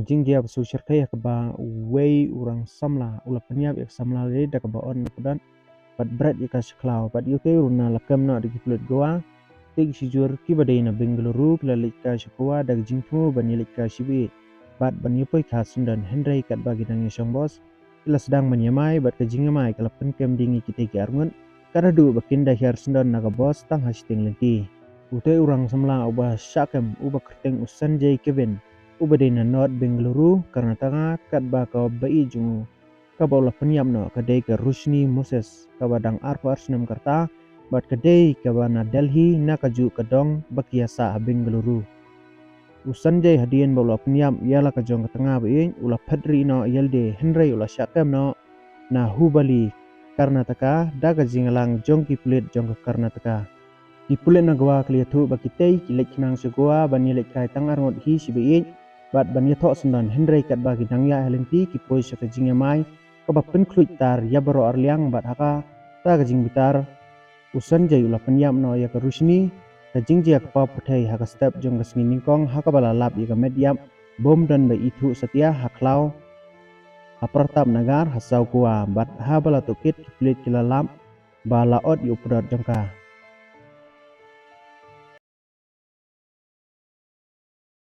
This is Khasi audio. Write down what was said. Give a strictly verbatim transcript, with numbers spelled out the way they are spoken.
Jingjia ba shu shyrkhei ha kaba uwei u rang samla u la pynïap ïa ka samla lei da kaba on na pdon bad bret ïa ka sha khlaw bad ïa utei u ruh u la kem noh da ki pulit Goa. Te ki shijur kiba dei na Bengaluru ki la leit kai sha Goa da ka jingthmu ban ïaleit kai shibieit bad ban ïapoi kai syndon, hynrei katba ki dang ïashong bos ki la sdang ban ïamai bad ka jingïamai ka la pynkem ding ïa kitei ki arngut, ka da duh ba kin da hiar syndon na ka bos tang ha shiteng lynti. Utei u rang samla uba shah kem uba kyrteng u Sanjay Kevin, uba dei na North Bengaluru, Karnataka, katba ka baieit jong u kaba u la pynïap noh ka dei ka Roshni Moses kaba dang arphew ar snem ka rta bad ka dei kaba na Delhi na kajuh ka dong ba ki ïasah ha Bengaluru. U Sanjay hadien ba u la pynïap ïa la ka jong ka tnga baieit u la phet rieh noh ïalade, hynrei u la shah kem noh na Hubballi, Karnataka da ka jingïalang jong ki pulit jong ka Karnataka. Ki pulit na Goa ki la ïathuh ba kitei ki leit khnang sha Goa ban ïaleit kai tang arngut hi shibaieit bad ban ïathoh syndon, hynrei katba ki dang ïaid ha lynti ki poi sha ka jingïamai kaba pynkhluit tar ïa baroh arliang bad ha kata ka jingbitar u Sanjay u la pynïap noh ïa ka Roshni. Ka jingjia ka paw pyrthei ha ka step jong ka sngi nyngkong ha kaba la lap ïa ka met ïap bym don ba ithuh satia ha khlaw ha Pratap Nagar ha South Goa bad haba la tohkit ki pulit ki la lap ba la ot ïa u pdot jong ka.